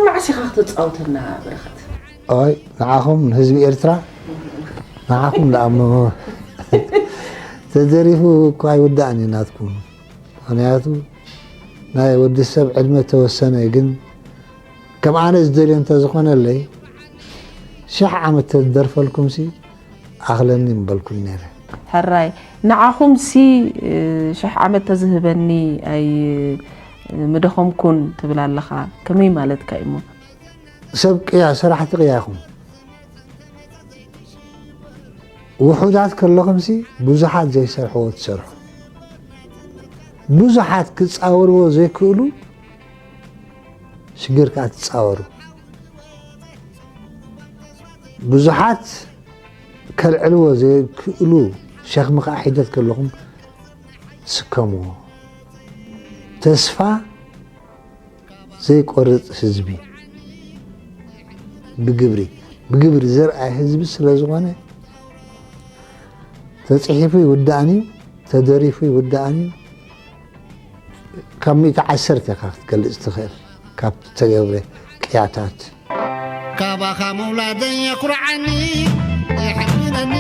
መዓስ ኢኻ ክትጻወተና በረኸት? ኣይ ንዓኹም ንህዝቢ ኤርትራ ንዓኹም ደኣ እሞ ተደሪፉ እኮ ኣይውዳእን እዩ ናትኩም። ምኽንያቱ ናይ ወዲ ሰብ ዕድመ ተወሰነ፣ ግን ከም ኣነ ዝደልዮ እንተዝኾነለይ ሽሕ ዓመት ተደርፈልኩምሲ ኣኽለኒ ምበልኩም ነይረ። ሕራይ ንዓኹም ሲ ሽሕ ዓመት ተዝህበኒ ኣይ ምደኸምኩን ትብል ኣለኻ፣ ከመይ ማለትካ እዩሞ? ሰብ ቅያ፣ ሰራሕቲ ቅያ ኢኹም። ውሑዳት ከለኹምሲ ብዙሓት ዘይሰርሕዎ ትሰርሑ። ብዙሓት ክጻወርዎ ዘይክእሉ ሽግር ከኣ ትጻወሩ። ብዙሓት ከልዕልዎ ዘይክእሉ ሸኽሚ ከኣ ሒደት ከለኹም ስከምዎ። ተስፋ ዘይቆርጽ ህዝቢ ብግብሪ ብግብሪ ዘርኣይ ህዝቢ ስለ ዝኾነ ተጽሒፉ ይውዳእን እዩ፣ ተደሪፉ ይውዳእን እዩ። ካብ ሚእቲ ዓሰርተ ኢኻ ክትገልጽ ትኽእል ካብ ተገብረ ቅያታት። ካባኻ ምውላደይ የኩርዓኒ የሕርነኒ